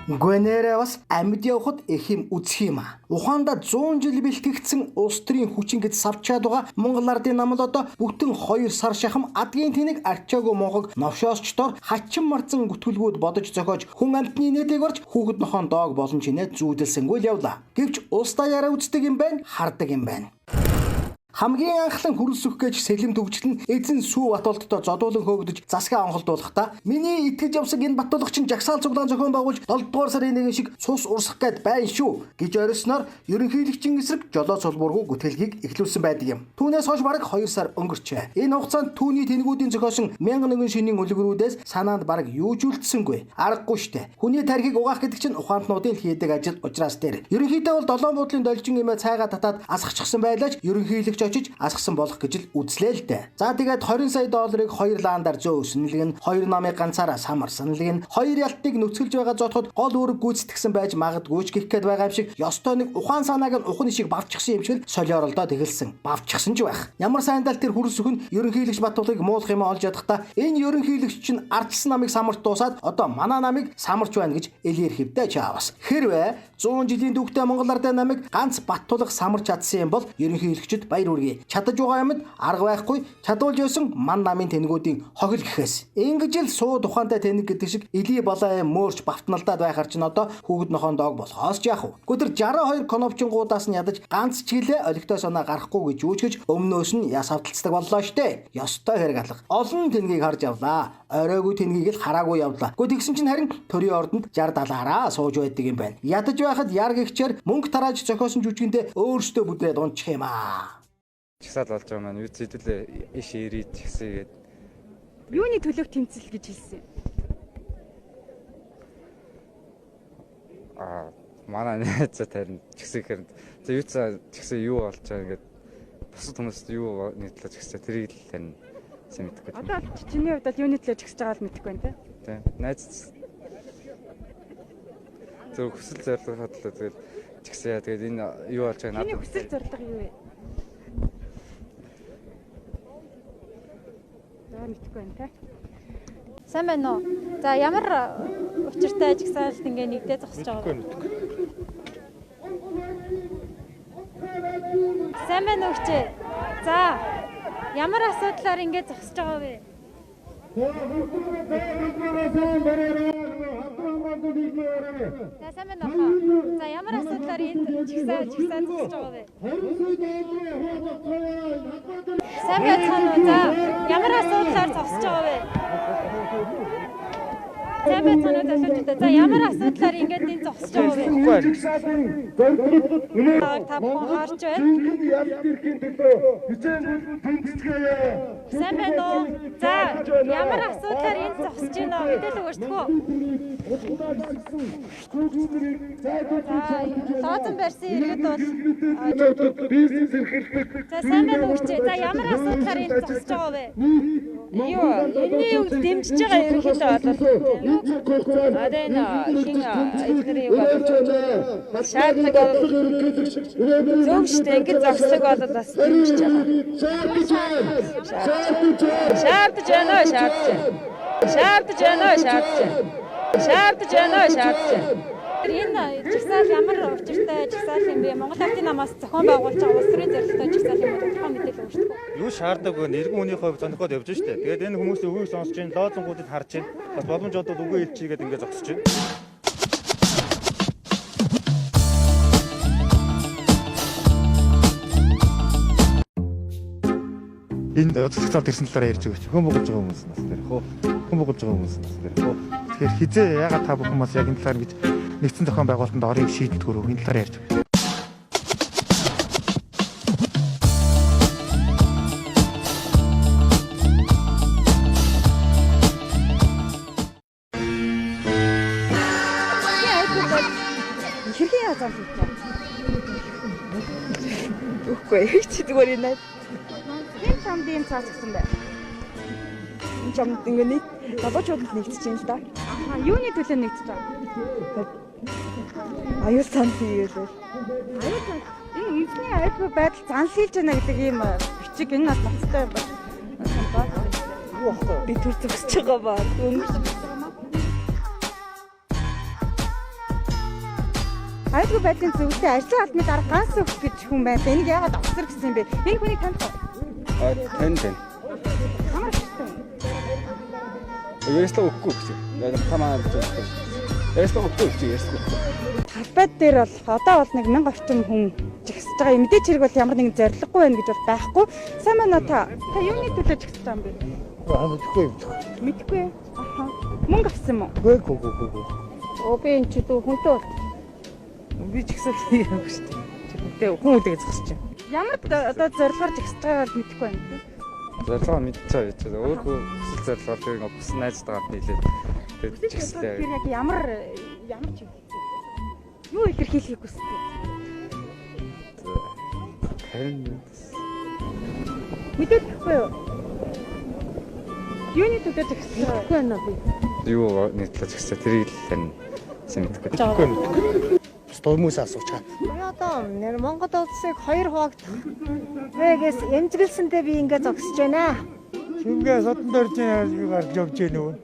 Гүнээрээ бас амьд явхад их юм үзэх юм аа. Ухаандаа 100 жил бэлтгэгдсэн улс төрийн хүчин гэж савчаад байгаа Монгол ардын нам л одоо бүтэн 2 сар шахам адгийн тэнэг арчаагүй монхог новшоосчдоор хачин марцан гүтгэлгүүд бодож зохиож хүн амтны нэтийг орж хүүхэд нохон доог болон чинээ зүүдэлсэнгүй л явлаа. Гэвч улс даяараа үздэг юм байна, хардаг юм байна. Хамгийн анхлан хөрөлсөх гэж сэлэм төгжил нь эзэн сүү Батулдтай зодуулан хөөгдөж засгаа онхолдуулахдаа миний итгэж явсан энэ Батулгач нь жагсаал цуглаан зохион байгуулж 7 дугаар сарын нэгэн шиг цус урсах гээд байна шүү гэж орилсноор ерөнхийлөгчийн эсрэг жолоо цулбуургүй гүтгэлгийг эхлүүлсэн байдаг юм. Түүнээс хойш бараг 2 сар өнгөрчээ. Энэ хугацаанд түүний тэнгүүдийн зохиосон 1001 шинийн үлгэрүүдээс санаанд бараг юу ч үлдсэнгүй. Аргагүй штэ. Хүний тархийг угаах гэдэг чинь ухаантнуудын л хийдэг ажил учраас тэр. Ерөнхийдөө бол долоон буудлын должин имээ цайгаа татаад асгачихсан байлаач ерөнхийлөгч очиж асгасан болох гэж л үзлээ л дээ. За тэгээд 20 сая долларыг хоёр лаандаар зөөсөн л гэн, хоёр намыг ганцаараа самарсан л гэн, хоёр ялтыг нүцгэлж байгаа зотход гол үүрэг гүйцэтгсэн байж магадгүй ч гих гээд байгаа юм шиг ёстой нэг ухаан санааг нь ухан ишиг бавчихсан юм шиг л солиоролдоод эхэлсэн. Бавчихсан ч байх. Ямар сайндал тэр хүрсөх нь ерөнхийлөгч Батулгыг муулах юм олж ядахдаа энэ ерөнхийлөгч чинь ардчсан намыг самарт дуусаад одоо манай намыг самарч байна гэж элэрхэвдэ чаавас. Хэрвээ 100 жилийн түүхтэй Монгол ардын намыг ганц Баттулга самарч чадсан юм бол ерөнхийлөгчд баяр хүргэе. Чадаж байгаа юмд арга байхгүй, чадвал жөөсөн ман намын тэнгүүдийн хохил гэхээс. Ингэж л сууд ухаантай тэнэг гэдэг шиг илий болоо юм мөөрч бавтналдаад байхаар чинь одоо хүүхэд нохоон доог болохоос ч яах вэ? Гэхдээ тэр 62 коновчингуудаас нь ядаж ганц ч гэлээ олигтой санаа гарахгүй гэж үүчгэж өмнөөс нь яс авталцдаг боллоо штэ. Ёстой хэрэг алга. Олон тэнгийг харж явлаа. Оройгүй тэнгийг л хараагүй явлаа. Гэхдээ тэгсэн чинь харин төрийн ордонд 60 70-аараа сууж байдаг юм байна. Ядаж байхад яр гихчээр мөнгө тарааж зохиосон жүжигэндээ өөрсдөө бүдрээд унчих юм аа. Жагсаал болж байгаа маань юу зэдвэлээ иш ирээд жагсаа гээд Юуны төлөөх тэмцэл гэж хэлсэн юм? Аа манай найз тарин жагсаа гэхээр за юу цаа жагсаа юу болж байгаа ингээд бусад хүмүүст юу нэг талаа жагсаа тэрийг л тарин сайн мэдэхгүй. Одоо бол чиний хувьд бол юуны төлөө жагсаж байгааг л мэдэхгүй байна те. Тийм. Найз зөв хүсэл зорилгоо төлөө тэгэл жагсаа тэгээд энэ юу болж байгаа Чиний хүсэл зорилго юу вэ? За мэдэхгүй байна те. Сайн байна уу? За ямар учиртай жагсаалт ингээ нэгдээ зогсож байгаа вэ? Сайн байна уу хчээ? За ямар асуудлаар ингээ зогсож байгаа вэ? За сайн байна уу? За ямар асуудлаар энд жагсаа жагсаа зогсож байгаа вэ? Сайн байцгаана уу? За ямар асуудлаар зогсож байгаа вэ? Сайн байцгаана уу залуучуудаа. За ямар асуудлаар ингээд энд зогсож байгаа вэ? Та бүхэн харж байна. Сайн байна уу? За ямар асуудлаар энд зогсож байна вэ? Мэдээлэл өгөөч тхүү. За лоозон барьсан иргэд бол Бизнес эрхэлдэг. За сайн байна уу хчээ? За ямар асуудлаар энд зогсож байгаа вэ? Юу, энэний юг дэмжиж байгаа ерөнхийдөө бол одоо энэ хин эднэрийн юг бол шаардлага бол зөв шүү дээ. Ингэж зогсдог бол бас дэмжиж байгаа. Шаардж байна уу? Шаардж байна. Шаардж байна уу? Шаардж байна. Шаардж байна уу? Шаардж байна. Энэ жагсаал ямар учиртай жагсаал юм бэ? Монгол Ардын намаас зохион байгуулж байгаа улс төрийн зорилготой жагсаал юм уу? Тодорхой мэдээлэл өгч тгүү. Юу шаардлагагүй нэргэн хүний хувь зонхоод явж штэ. Тэгээд энэ хүмүүсийн үгийг сонсож байна, лоозонгуудыг харж байна. Бас боломж одод үгээ хэлчихийгээд ингэ зогсож байна. Энэ жагсаалд ирсэн талаараа ярьж өгөөч. Хүн буугуулж байгаа хүмүүс нас дээр хөө. Хүн буугуулж байгаа хүмүүс нас дээр хөө. Тэгэхээр хизээ ягаад та бүхэн бас яг энэ талаар ингэж нэгдсэн зохион байгуулалтанд орыг шийдэлдгүүр энэ талаар ярьж өгөөч. Хэрхэн яаж зам хийж байгаа? Үгүй чи зүгээр энэ. Хэн чамд ийм цаас өгсөн бэ? Энэ чамд ингээ нэг залуучууд л нэгдэж байна л да. Аа юуны төлөө нэгдэж байгаа? Аюул санал хийгээл. Аюул санал. Энэ үндэсний аюулгүй байдал заншилж байна гэдэг ийм бичиг энэ бол ноцтой юм байна. Би түр зогсож байгаа баа. Өнгөрч. Аюулгүй байдлын зөвлөлтийн ажлын албаны дарга Ганс Өх гэж хүн байна. Энийг яагаад офсер гэсэн юм бэ? Энэ хүнийг таних уу? А тань. Ямар хүчтэй юм? Ярьслаа өгөхгүй гэж. Та манай ярьслаа өгөхгүй гэж ярьслаа. Талбай дээр бол одоо бол нэг 1000 орчим хүн жигсэж байгаа юм. Мэдээч хэрэг бол ямар нэгэн зорилгогүй байна гэж бол байхгүй. Сайн байна уу та? Та юуны төлөө жигсэж байгаа юм бэ? Мэдэхгүй юм. Мэдэхгүй. Аха. Мөнгө авсан юм уу? Үгүй. Оо би энэ ч дүү хүнтэй бол. Би ч гэсэн юм шүү дээ. Хүнтэй хүн үлдээ зогсож байна. Ямар одоо зорилгоор жигсэж байгааг мэдэхгүй байна. Зорилгоо мэдчихээ гэж. Өөрөө хүсэл зорилгоор тэр ингээ бус найзтайгаа нийлээд тэгээд жигсэлээ. Тэр яг ямар чиглэлтэй? Юу илэрхийлэхийг хүсдэг? Харин мэдээлэхгүй юу? Юуны төлөө жигсэж байгаа? Мэдэхгүй байна би. Юу нэг талаа жигсээ тэрийг л тань сайн мэдэхгүй. Мэдэхгүй. Хүмүүс асууж чаа. Би одоо нэр Монгол улсыг хоёр хуваагдах вэгээс эмзэгэлсэнтэй би ингэ зогсож байна. Шингээ содон дорж гарч явж гэнэ үү?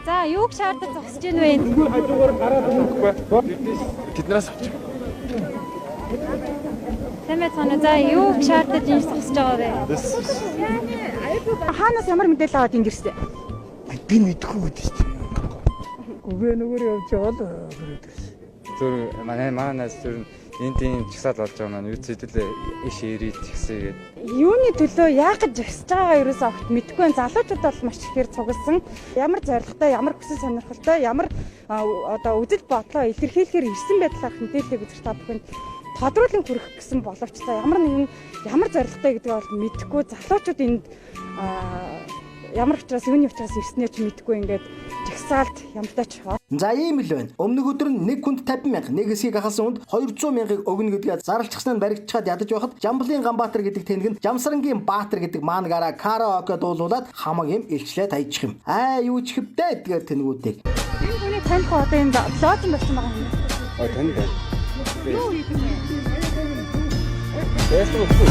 За, юуг шаардаж зогсож гин вэ энд? Тэднээс авч. Сайн байцгаана уу? За, юуг шаардаж энэ зогсож байгаа вэ? Хаанаас ямар мэдээлэл аваад энд ирсэн? Би мэдэхгүй гэдэг чинь. Үгүй нөгөөр явж байгаа л хүрээд ирсэн. Зүр манай найз зүр энд тийм жагсаал болж байгаа маань юу зэдэл иш ирээд жигсээ гээд. Юуны төлөө яах гэж жагсаж байгаагаа ерөөсөө огт мэдэхгүй байна. Залуучууд бол маш ихээр цугласан. Ямар зорилготой, ямар хүсэл сонирхолтой, ямар одоо үзэл бодлоо илэрхийлэхээр ирсэн байдлаарх мэдээллийг үзэх та бүхэнд тодруулан хүргэх гэсэн боловч за ямар нэгэн ямар зорилготой гэдгийг бол мэдэхгүй. Залуучууд энд ямар учраас юуны учраас ирснээ ч мэдэхгүй ингээд жагсаалд ямартай ч. За ийм л байна. Өмнөх өдөр нь нэг хүнд 50 мянга, нэг хэсгийг ахалсан хүнд 200 мянгаыг өгнө гэдгээ зарлчихсан нь баригдчихад ядаж байхад Жамблын Ганбаатар гэдэг тэнэг нь Жамсрангийн Баатар гэдэг маангараа караоке дуулуулад хамаг юм илчлээ таячих юм. Аа юу ч хэвдэ эдгээр тэнгүүдийг. Энэ хүний таних уу одоо энд лоозон болсон байгаа юм. А тань байна. Юу хийх юм бэ? Яасан үгүй.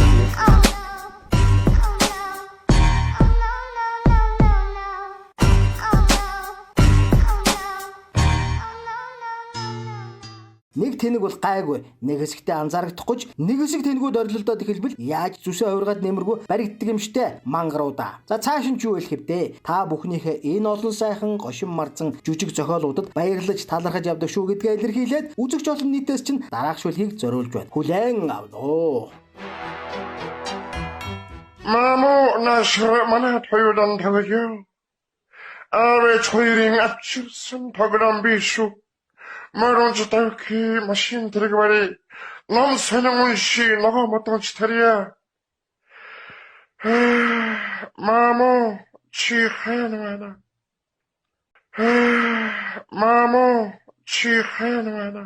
Нэг тэнэг бол гайгүй. Нэг хэсэгтээ анзаарагдахгүй ч нэг хэсэг тэнгүүд орилолдоод эхэлбэл яаж зүсээ хувиргаад нэмэргүй баригддаг юм штэ мангаруудаа. За цааш нь ч юу хэлэх вдэ? Та бүхнийхээ энэ олон сайхан гошин марзан жүжиг зохиолуудад баярлаж талархаж явдаг шүү гэдгээ илэрхийлээд үзэгч олон нийтээс чинь дараах шүлгийг зориулж байна. Хүлээн авнаа. Мамо нашр манад хоёулан тавья. Авэ хоёрын авчирсан тоглоом биш шүү. Маронч тавки машин тэрэг ном сонин унши ногоо модонч тарья. Мамо чи хаана байна? Мамо чи хаана байна?